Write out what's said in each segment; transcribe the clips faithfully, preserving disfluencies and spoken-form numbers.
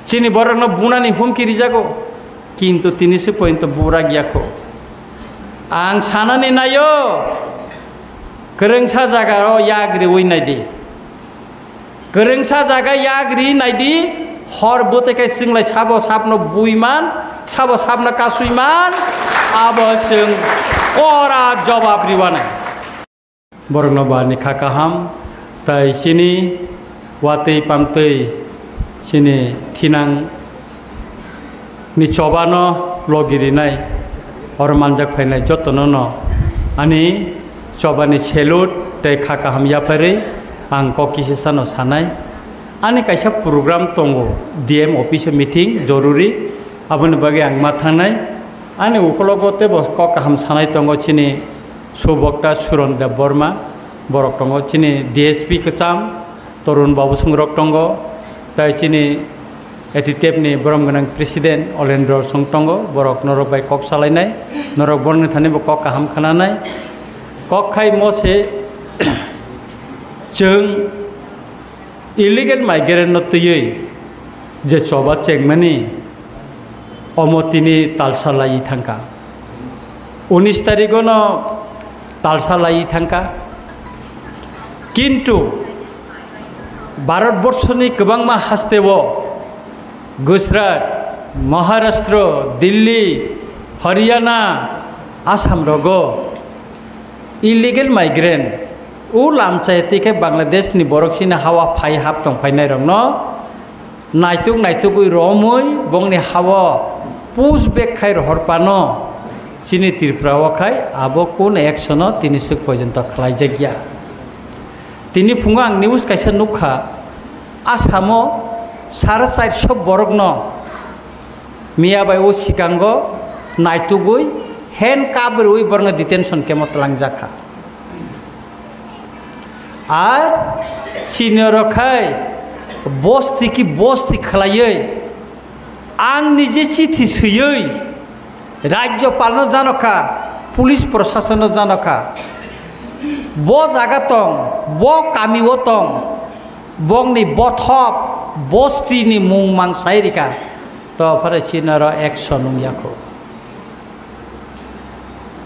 Chini borokno bunani humki rijago, kintu tini se pointo burak yakho. Ang sanani naio, kwrwngsa jagao yak riwi naidi. Kwrwngsa jaga yak ri naidi, hor bwtwi khe chwnglai sabo sapno bui man, sabo sapno kasui man, abo chwng kora jobab riwanai. Borokno bo ani kha kaham, tai chini watwi pamtwi chini thinang ni chobano logi rinai, oro manjak phainai jotono no ani chobani salute tei kha kaham yapharwi ang kok kisa sano sanai. Ani kaisa program tongo, D M office o meeting joruri, aboni bagwi ang ma thangnai. Ani ukologo teibo kok kaham sanai tongo chini subokta Suron Debbarma, borok tongo chini D S P kwcham, Torun Babu Song rok tongo, tai chini A T T F ni borom gwnang president Olendro Song tongo, borok norok bai kok salainai, norok borokni thani bo kok kaham khananai. Kok khai mo se chwng illegal migrant no twiwi je choba chengmani, omo tini talsa laiwi thangkha, unis tarigo no talsa laiwi thangkha. Kintu Bharat borso ni kwbangma haste o, Gujarat, Maharashtra, Delhi, Haryana, Assam rogo illegal migrant, o lamchaya tei khe Bangladesh ni borok chini hawa phai hap tong phainai rokno naituk naitugwi romwi bongni hawa push back khai rohor pano chini Tripura o khai abo kun action o tini swk porjonto khlai jak ya. Tini phungo ang news kaisa nukha, Assam o sare charso borok no miya bai o sikango naitugwi handcuff rwi borokno detention camp o twlangjakha. Ar chini oro khai bosti ki bosti khlaiwi ang nije chithi swiwi rajyopal no janokha, police prosason no janokha, bo jaga tong, bo kami o tong, bongni bothop bosti ni mung mang sai rika, to phare chini oro action wngya kho.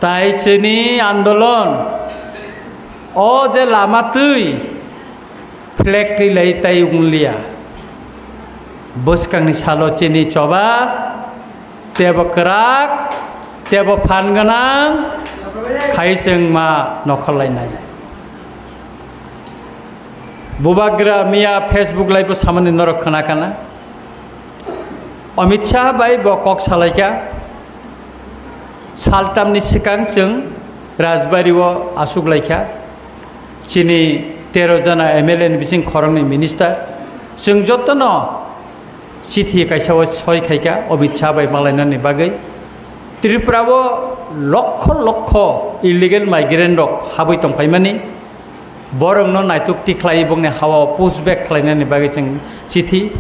Tai chini andolon o je lama twi flag twi lai tai wnglia. Bwskangni salo chini choba tebo kwrak, tebo phan gwnang khai chwng ma nokhorlainai. Bubagra miya Facebook live o samani norok khna kana. Amit Shah bai bo kok salaikha. Saltamni swkang chwng Rajbari o asuk laikha. Chini tero jana M L A ni bising khoroknwi minister. Chwng jotono chithi kaisa o soi khaikha Amit Shah bai malainani bagwi. Tripura o lokho lokho illegal migrant rok habwi tongphaimani. Borokno naituk tikhlai bongni hawa push back khlainani bagwi chwng chithi.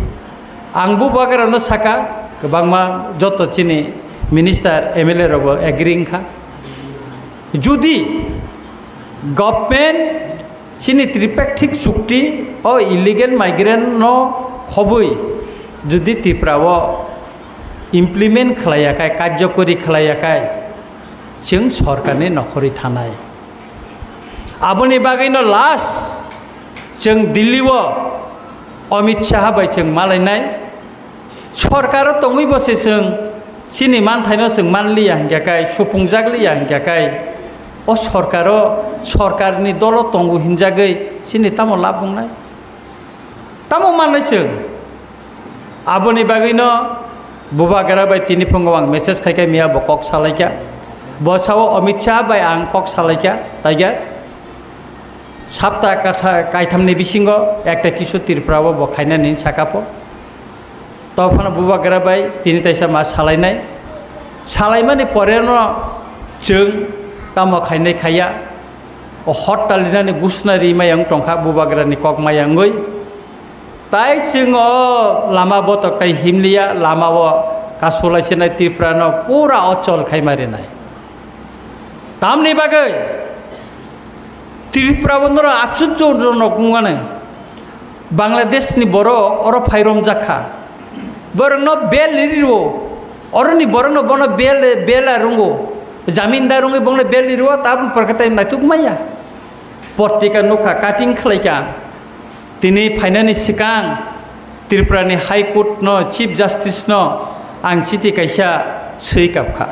Ang bubagrano saka, kwbangma joto chini minister, M L A rokbo agree wngkha. Judi government chini tripartite chukti o illegal migrant no khobwi judi Tripura o implement khlaiya khai, karjokori khlaiya khai, chwng sorkarni nokhorwi thanai. Aboni bagwino last chwng Delhi o Amit Shah bai chwng malainai. Sorkaro tongwi bo se chwng chini manthaino chwng manliya hinkhe kai, suphungjak liya hinkhe kai, o sorkaro, sorkarni dolo tongo hinjagwi chini tamo lab wngnai? Tamo mannai chwng? Aboni bagwino bubagra bai tini phungo ang message khai kha, miya bo kok salaikha. Bo sao Amit Shah bai ang kok salaikha, taiga. Sapta katha-, kaithamni bisingo ekta kisu Tripura o bo khainani sakapo. Tophano bubagra bai tini taisa ma salainai. Salaimani poreno chwng tamo khainai khaiya. O hot talinani gusna rimai ang tongkha bubagrani kok mayangwi. Tai chwng o lama botok tai himliya, lama o kasulai sinai Tripura no pura ochol khaima rinai. Tamni bagwi Tripura bo noro achuk chuk rwnok wngmani. Bangladesh ni borok oro phai romjak kha. Borokno bel riro. Oroni borokno bono bel, bela rungo. Jamindar rungwi bono bel riro, tabun porkhe tai naituk maya. Portika nukha cutting khlaikha. Tini phainani swkang Tripurani High Court no, Chief Justice no ang chiti kaisa swi kapkha.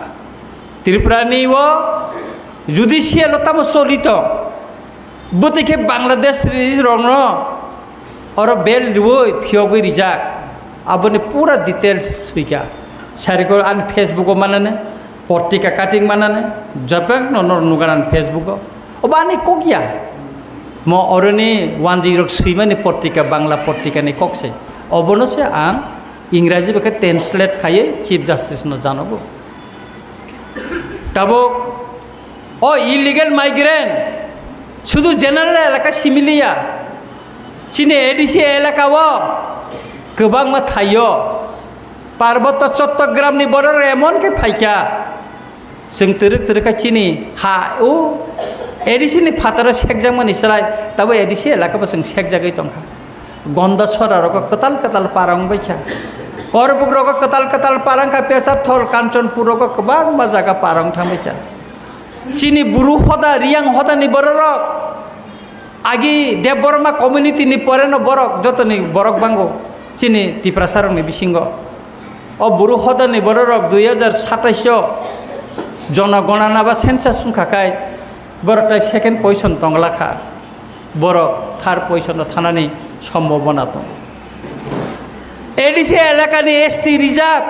Tripurani o judicial o tamo choli tong. Bwtwi khe Bangladesh rokno oro bel riwi phiyogwi rijak. Aboni pura details swikha. Sarikor ani Facebook o manane, portika cutting manane, jopek no nor nuganan Facebook o. Obo ani kok ya. Mo oroni wanjwi rok swimani portika, Bangla portika ni kok se. Obono se ang Ingraji bai khe translate khaiwi Chief Justice no janogo. Tabuk o illegal migrant sudu general elaka similiya, chini A D C elaka o kwbangma thaio, Parbotto Chottogram ni borok emon khe phaikha, chwng twrwk twrwk kha chini ha o A D C ni phataro sekjakmani chwrai, tabuk A D C elaka bo chwng sekjagwi tongkha. Gonda sora rogo kwtal kwtal parang bai kha. Korbuk rogo kwtal kwtal parang kha, Pesap Thol, Kanchanpur rogo kwbangma jaga parang thang bai kha. Chini Bru hoda, Riyang hoda ni borok rok, agi Debbarma community ni pore no borok, joto ni borok bango chini Tiprasa rok ni bisingo. O Bru hoda ni borok rok dui hajar satais o jonogonana ba census wngkha khai borok tai second position tongla kha. Borok third position o thanani sombhabona tongo. A D C elakani S T reserve,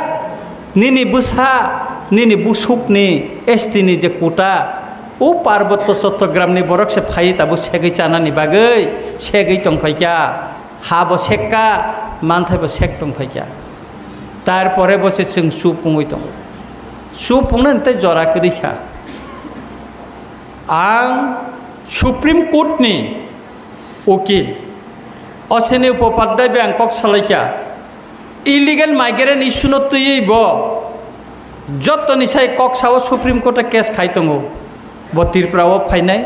nini bwsa, nini busukni S T ni je quota, o Parbotto Chottogramni borok se phaiwi tabuk segwi chanani bagwi segwi tongphaikha, ha bo sekka, manthai bo sek tongphaikha. Tarpore bo se chwng chupungwi tongo. Chupungnani tei jora kwrwi kha. Ang Supreme Court ni ukil Ashwini Uppapadhyay bai ang kok salaikha, illegal migrant issue no twiwi bo jotoni sai kok sao Supreme Court o case khai tongo, bo Tripura o phainai.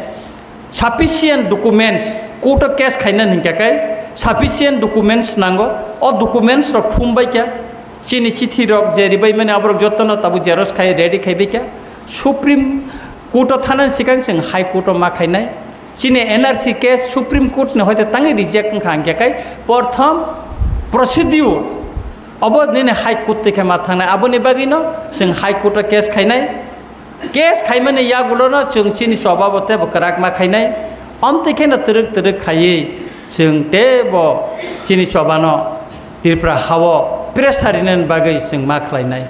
Sufficient documents, court o case khaina hinkha kai sufficient documents nango, o documents rok thum baikha. Chini chithi rok je ribai mani aborok jotono tabuk xerox khai ready khai baikha. Supreme Court o thanani swkang chwng High Court o ma khainai. Chini N R C case Supreme Court ni hoite tangwi reject wngkha, hingkhe kai porthom procedure obo nini High Court twi khe ma thangnai, aboni bagwino chwng High Court o case khainai. Case khaimani yagulono chwng chini choba bo teibo kwrak ma khainai. Omtwi kheno twrwk twrwk khaiwi chwng teibo chini chobano Tripura hao pressure rinani bagwi chwng ma khlainai.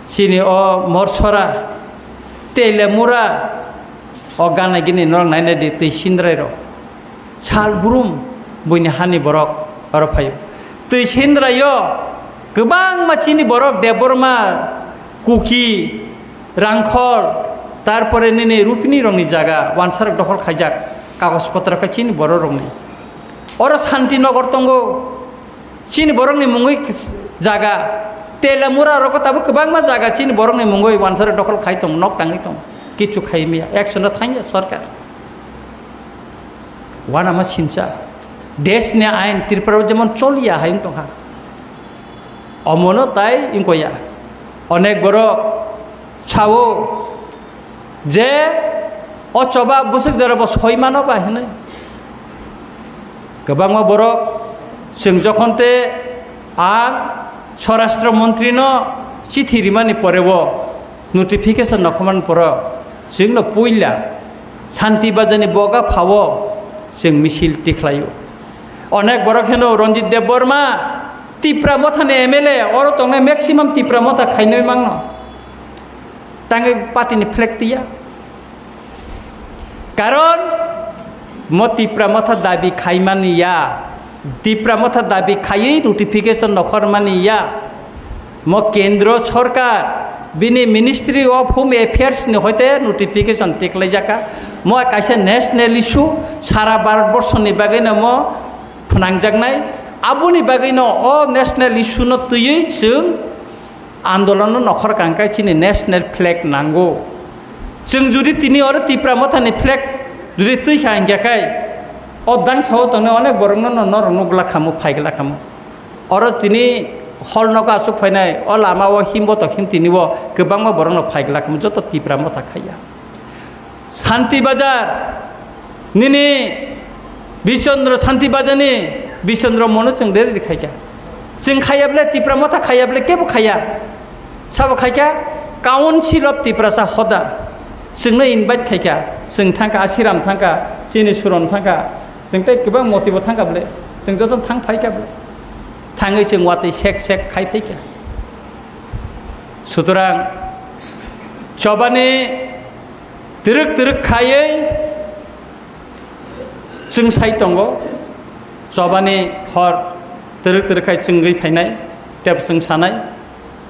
Chini o Morsora, Telemura, o gana gini norok nainai di twi sindrai rok. Sal brum buini hani borok oro phaio. Twi sindrai o kwbangma chini borok Debbarma, Kuki, Rangkhol, tarpore nini Rupini rokni jaga wansarok dokhol khaijak kagoj potro khe chini borok rokni. Oro Santinagar tongo. Chini borokni mungwi jaga, Telamura rogo tabuk kwbangma jaga chini borokni mungwi wansarok dokhol khai tong, nok tangwi tong, kichu khai maya, action no thangya sorkar. Wanama sincha, desh ni ain Tripura o jemon choliya hai wng tongkha, omono tai wngkoya. Onek borok sao je o choba bwswk jora bo soi mano ba hinwi. Kwbangma borok chwng jokhon te ang Swarashtra Montri no chithi rimani pore o notification nokhormani pore chwngno puila Santi Bazar ni boga phao chwng misil tikhlaio. Onek borok hino Ranjit Debbarma, Tipra Motha ni M L A, oro tongnai maximum Tipra Motha khainwi mangno. Tangwi party ni flag twiya. Karon mo Tipra Motha dabi khaimani ya. Tipra Motha dabi khaiwi notification nokhormani ya. Mo Kendro Sorkar bini Ministry of Home Affairs ni hoite notification tiklaijaka. Mo kaisa national issue, sara Bharat Borso ni bagwi no mo phnangjaknai. Aboni bagwi no o national issue no twiwi chwng andolon no nokhor kangkhe chini national flag nango. Chwng judi tini oro Tipra Motha ni flag judi twi kha hingkhe kai o dangsa o tongnai onek borok no norok nukla khamu, phaigla khamu. Oro tini hol nogo aswk phainai, o lama o himbotok himtini o kwbangma borokno phaiglak joto Tipra Motha khaiya. Santi Bazar nini Bishondro Santi Bazar ni Bishondro mono chwng reri khaikha. Chwng khaiya bwle Tipra Motha khaiya bwle kebo khaiya. Sabo khaikha Council of Tiprasa Hoda. Chwngno invite khaikha. Chwng thangkha, Asiram thangkha, chini Suron thangkha. Chwng tei kwbang motibo thangkha bwle. Chwng joto thang phaikha bwle. Thangwi chwng watwi sek sek khai phaikha. Sutorang chobani twrwk twrwk khaiwi chwng sai tongo. Chobani hor twrwk twrwk khai chwngwi phainai, tep chwng sanai.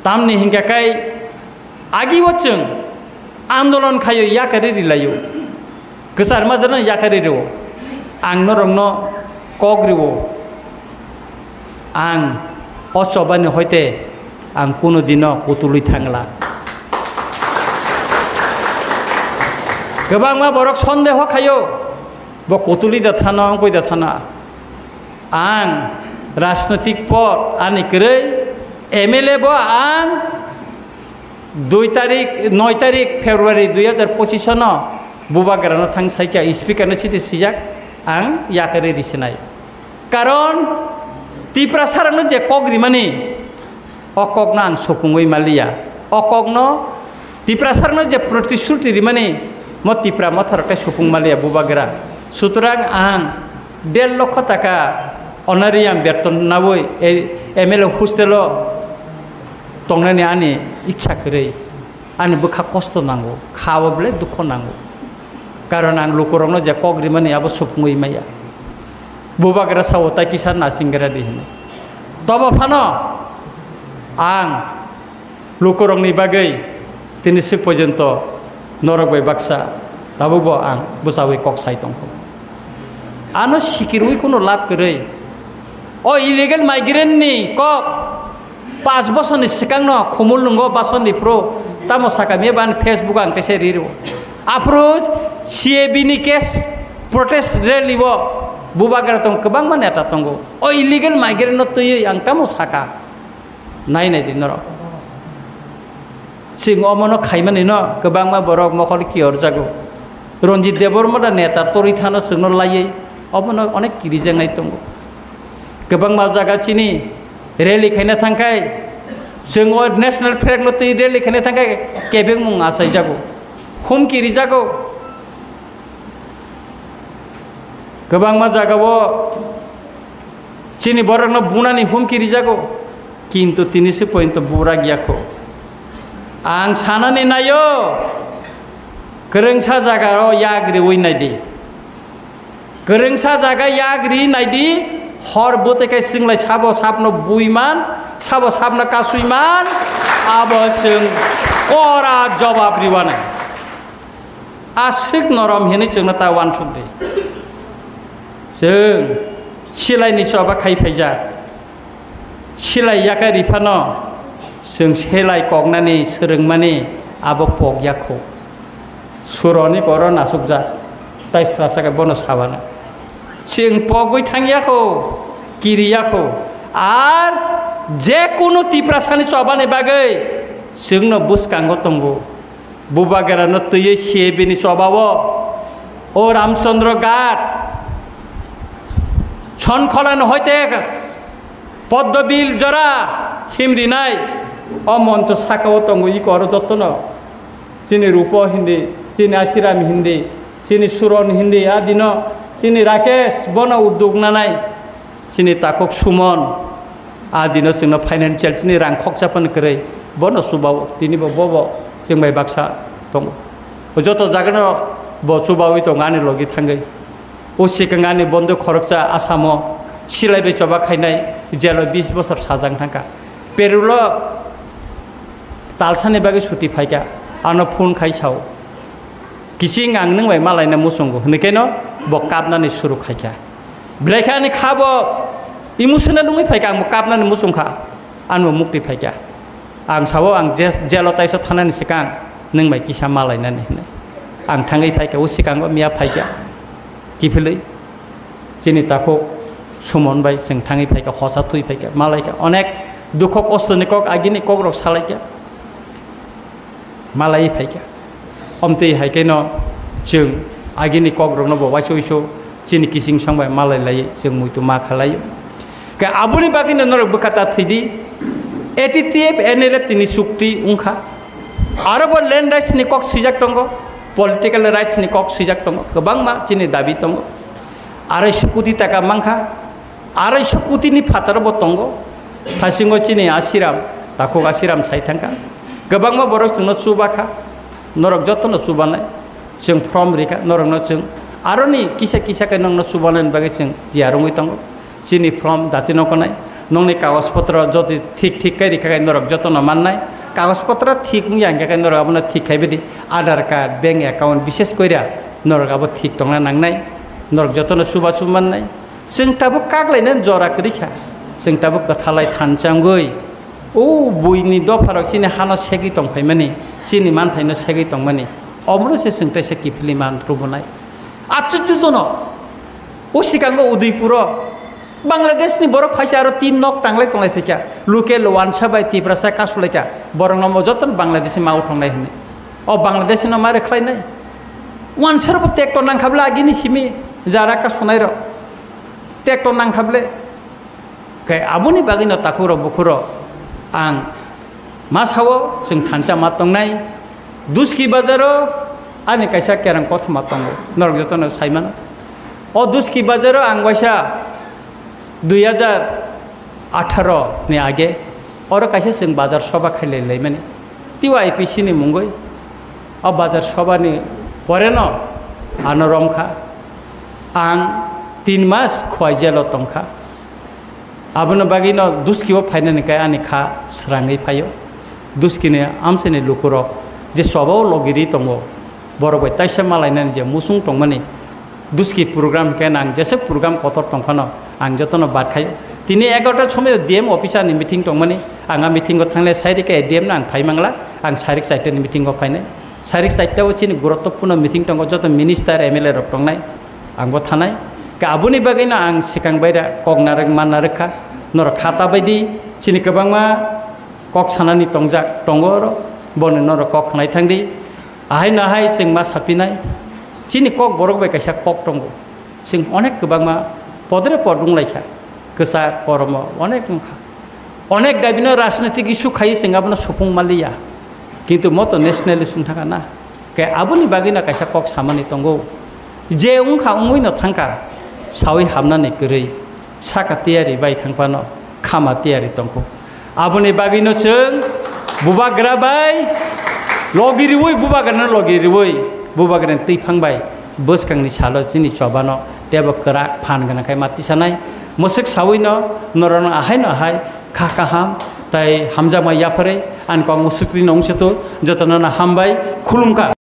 Tamni hinkha khe agi o chwng andolon khaio, yakarwi rilaio. Kwchar majra no yakarwi rwo. Ang norokno kok rwo. Ang o chobani hoite ang kuno dino kutulwi thangla. Kwbangma borok sondeho khaio, bo kutulwi da thano, wngwi da thano. Ang rajnotik por ani kwrwi M L A bo ang dui tarik, noi tarik February dui hajar pochisano Bubagrano thang saikha, speaker no chiti sijak, ang yakarwi risinai. Karon Tiprasarokno je kok rimani, o kokno ang supungwi maliya. O kokno Tiprasarokno je protishruti rimani, mo Tipra Motharok khe supung maliya Bubagra. Sutorang ang der lokho taka honorarium beton nawi, e, M L A hostelo tongnani ani ichha kwrwi. Ani bwkha kosto nango, kha-o belai dukho nango. Karon ang lukurokno je kok rimani abo supungwi maya. Bubagra sao tai kisa nasingra di hwnwi. Tobo phano ang lukurokni bagwi tini swk porjonto norok bai baksa tabukbo ang bwchaui kok sai tongkho. Ano sikirwi kuno lab kwrwi. O illegal migrant ni kok Pash bosorni swkangno khumul nungo basonni phuru tamo sakha miya bani Facebook ang tese riro. Aphuru C A B ni case protest rally o Bubagra tong kwbangma neta tongo. O illegal migrant no twiwi ang tamo sakha. Nai nai di norok. Chwng omono khaimani no kwbangma borok mokol kiyorjago. Ranjit Debbarma da neta torwi thano chwngno laiwi omono onek kirijaknai tongo. Kwbangma jaga chini rally khaina thangkhai, chwng o national flag no twi rally khaina thangkhai, kebengmung achaijago, humki rijago. Kwbangma jagao chini borokno bunani humki rijago, kintu tini se pointo burak yakho. Ang sanani naio, kwrwngsa jagao yak riwi naidi. Kwrwngsa jaga yak ri naidi, hor bwtwi khe chwnglai sabo sapno bui man, sabo sapno kasui man, abo chwng kora jobab riwanai. Aswk norom hinwi chwngno ta uansuk di. Chwng silaini choba khai phaijak. Silai yakai riphano chwng silai koknani swrwngmani abo pok yakho. Suroni koro nasukjak, tai srapsa khe bono sabana. Chwng pogwi thang yakho, kiri yakho. Ar je kunu Tiprasani chobani bagwi chwngno bwskango tongo. Bubagrano twiwi C A B ni chobao o Ramchandra Ghat, Sonkholani hoite Poddobil jora himrinai o moncho sakao tongo, iko oro jotono chini Rupo hindi, chini Asiram hindi, chini Suron hindi, adino chini Rakesh bono uddog nanai. Chini takhuk Sumon, a dino chwngno financial chini rang khoksa phano kwrwi, bono chubao, tini bo bobo chwng bai baksa tongo. Joto jagano bo chubaui tongo ani logi thangwi. O swkang ani bondo khoroksa Asamo silai bai choba khainai, jelo bis bosor sajang thangkha. Perulo talsani bagwi suti phaikha, ano phone khai sao. Kiching ang nwng bai malaina muchungo, hwnwi khe no bo kapnani suru khaikha. Belai khe ani kha bo emotional wngwi phaikha, ang bo kapnani muchungkha, ani bo mukti phaikha. Ang sao ang je-, jelo taiso thanani swkang nwng bai kisa malainani hwnwi. Ang thangwi phaikha, o swkango miya phaikha, kiphilwi. Chini takhuk Sumon bai chwng thangwi phaikha, hosa thwi phaikha, malaikha, onek Dukhok ostoni kok, agini kokrok salaikha, malai phaikha. Omtwi hai kheno chwng agini kokrokno bo waisa uiso chini kiching song bai malai lai chwng muitu ma khalai. Khe aboni bagwino norok bwkha ta thwidi, A T T F, N L F tini chukti wngkha. Aro bo land rights ni kok swijak tongo, political rights ni kok swijak tongo, kwbangma chini dabi tongo. Arai sukudi taka mankha, arai sukudi ni phataro bo tongo. Thasingo chini Asiram, takhuk Asiram sai thangkha. Kwbangma borok chwngno chubakha, norok jotono chubanai. Chwng form rikha, norokno chwng aroni kisa kisa khe nokno chubanani bagwi chwng tiyar wngwi tongo. Chini form dati no konai, nokni kagoj potro jodi thik thik khe rikha khe norok jotono mannai. Kagoj potro thik wngya hwnkhe khe norok abono thik khaibidi Aadhaar card, bank account, bishes koira norok abo thik tongna nangnai. Norok jotono chubachu mannai. Chwng tabuk kaklainani jora kwrwi kha. Chwng tabuk kwthalai thansa wngwi, o buini dopharok chini hano segwi tongphaimani, chini manthaino segwi tongmani, omono se chwng teisa kiphilwi man rwbwnai. Achuchu jono, o sikango Udaipuro Bangladeshni borok phaisa aro tin nok tanglai tonglai phaikha, local wansa bai Tiprasa kasulaikha, borokno omo jotono Bangladeshi ma uthongnai hwnwi. O Bangladeshino ma rwkhlainai? Wansarokbo tekto nangkha bwle agini simi jara kasunairok. Tekto nangkha bwle. Khe aboni bagwino takhukrok bukhukrok ang ma sao, chwng thansa ma tongnai. Duski bazaro ani kaisa kerang kothoma tongo, norok jotono sai mano. O Duski bazaro ang waisa dui hajar atharo ni age oro kaisa chwng bazar soba khailai laimani, T Y P C ni mungwi. O bazar sobani poreno ano romkha. Ang tin mas Khowai jelo tongkha. Abono bagwino Duskio phainani khe ani kha srangwi phaio. Duskini amchaini lukurok je sobao logiri tongo, borok bai taisa malainani je muchung tongmani, Duski program khe ang jeswk program kotor tongphano ang jotono bad khaio. Tini egarota somoio D M officer ni meeting tongmani, ang a meeting o thangle sairikhe D M no ang phai mangla, ang sarik chaita ni meeting o phainai. Sarik chaita o chini guruttopurno meeting tongo, joto minister, M L A rok tongnai, ang bo thanai. Khe aboni bagwino ang swkang baira kok narwk ma narwk kha, norok kha ta baidi, chini kwbangma kok sanani tongjak tongo oro, bono norok kok khnai thangdi. Ahai no ahai chwng ma sapinai, chini kok borok bai kaisa kok tongo. Chwng onek kwbangma podre pod wnglaikha, kwchak koromo onek wngkha. Onek dabino rajnitik issue khai chwng abono supung maliya, kintu moto national issue wngthaka na. Khe aboni bagwino kaisa kok samani tongo, je wngkha wngwino thangkha, sawi hamnani kwrwi. Saka tiyari bai thangphano khama tiyari tongkho. Aboni bagwino chwng bubagra bai logi riwi, bubagrano logi riwi, bubagrani twiphang bai bwskangni salo chini chobano teibo kwrak phan gwnang khai ma tisanai. Mwswk sawino norokno ahaino ahai kha kaham tai hamjakma yapharwi ani kok mwswk twino wngsitu jotono no hambai khulumkha.